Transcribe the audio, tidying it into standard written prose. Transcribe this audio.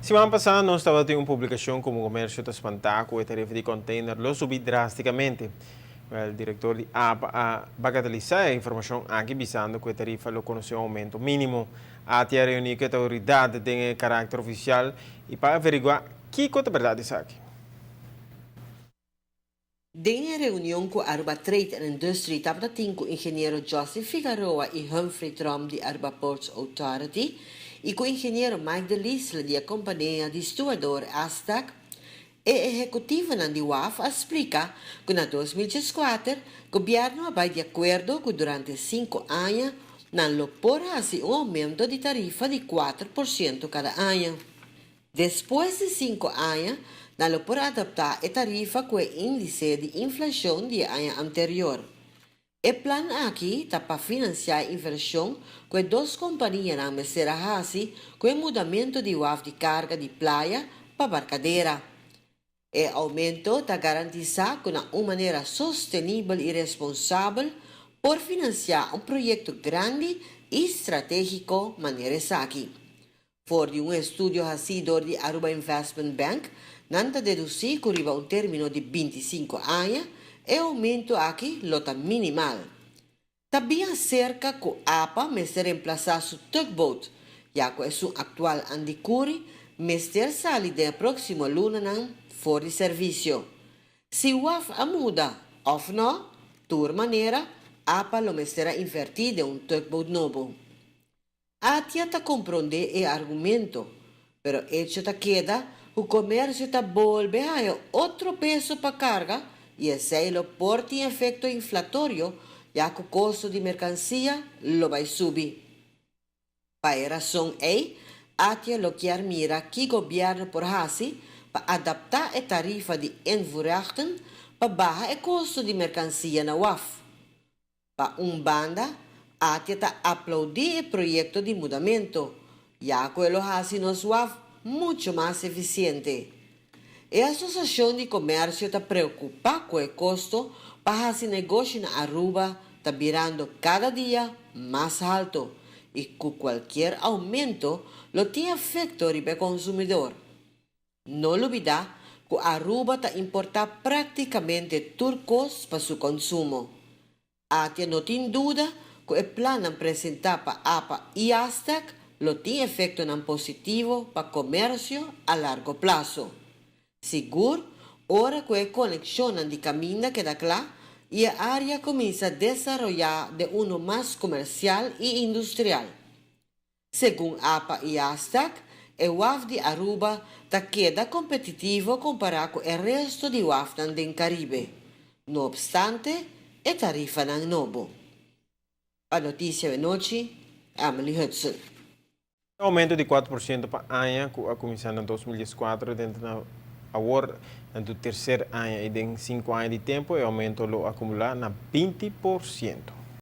Siman pasá nos tabatin un publikashon komo komersio ta spantá ku e tarifa di kònteiner lo subi drástikamente. Wèl, direktor di apa a bagatalisá e informashon aki bisando ku e tarifa lo konosé un oumento mínimo. ATIA a reuní ku e outoridat den e karakter ofisial i pa averiguá kiko ta bèrdat esaki. Den e reunion cu Aruba Trade and Industry tabata tin cu ingeniero Jocelyn Figaroa y Humphrey Tromp di Aruba Ports Authority y cu ingeniero Mike de Lisle di e compania di stuador Aztec, e ehecutivonan di waf a splica cu na 2014 gobierno a bay di acuerdo cu durante cinco aña nan lo por haci un aumento di tarifa di 4% cada aña. Despues di cinco aña, nan lo por adapta e tarifa cu e indice di inflacion di e aña anterior. E plan aki ta pa financia e inversion cu e dos companianan mester a haci cu e mudamento di waf di carga di Playa pa Barcadera. E aumento ta garantisa cu na un manera sostenibel y responsabel por financia un proyecto grandi y strategico manera esaki. For di un estudio haci door di Aruba Investment Bank, nan ta deduci cu riba un termino di 25 aña, e aumento aki lo ta minimal. Ta bien cerca cu APA mester reemplasa su tugboat, ya cu esun actual Andicuri mester sali den proximo lunanan for di servicio. Si waf a muda of no, tur manera, APA lo mester a inverti den un tugboat nobo. ATIA ta compronde e argumento, pero hecho ta keda cu comercio ta bolbe haya otro peso pa carga y esey lo por tin efecto inflatorio, ya cu costo di mercancia lo bay subi. Pa e rason ey, ATIA lo kier mira cu gobierno por hasi pa adapta e tarifa di invoerrechten pa baha e costo di mercancia na waf. Pa un banda, ATIA ta aplaudi e proyecto di mudamento, ya cu lo hasi nos waf mucho mas eficiente. E Asociacion di Comercio ta preocupa cu e costo pa hasi negoshi na Aruba ta birando cada dia mas halto y cu cualkier aumento lo tin efecto riba e consumidor. No lubida cu Aruba ta importa practicamente tur cos pa su consumo. ATIA no tin duda cu e plan presenta pa APA y Astec lo tin efecto positivo pa comercio a largo plaso. Sigur, ora cu e conexion di caminda keda cla y e area cuminsa desaroya den uno mas comercial y industrial. Segun APA y Astec, e waf di Aruba ta keda competitivo compara cu e resto di waf den Caribe. No obstante, e tarifanan nobo. Pa Noticia di Anochi, Emily Hudson. Aumento di 4% pa aña, cu a cuminsa na 2014, den na awor, na tercer aña y den 5 aña di tempo, e aumento lo acumula na 20%.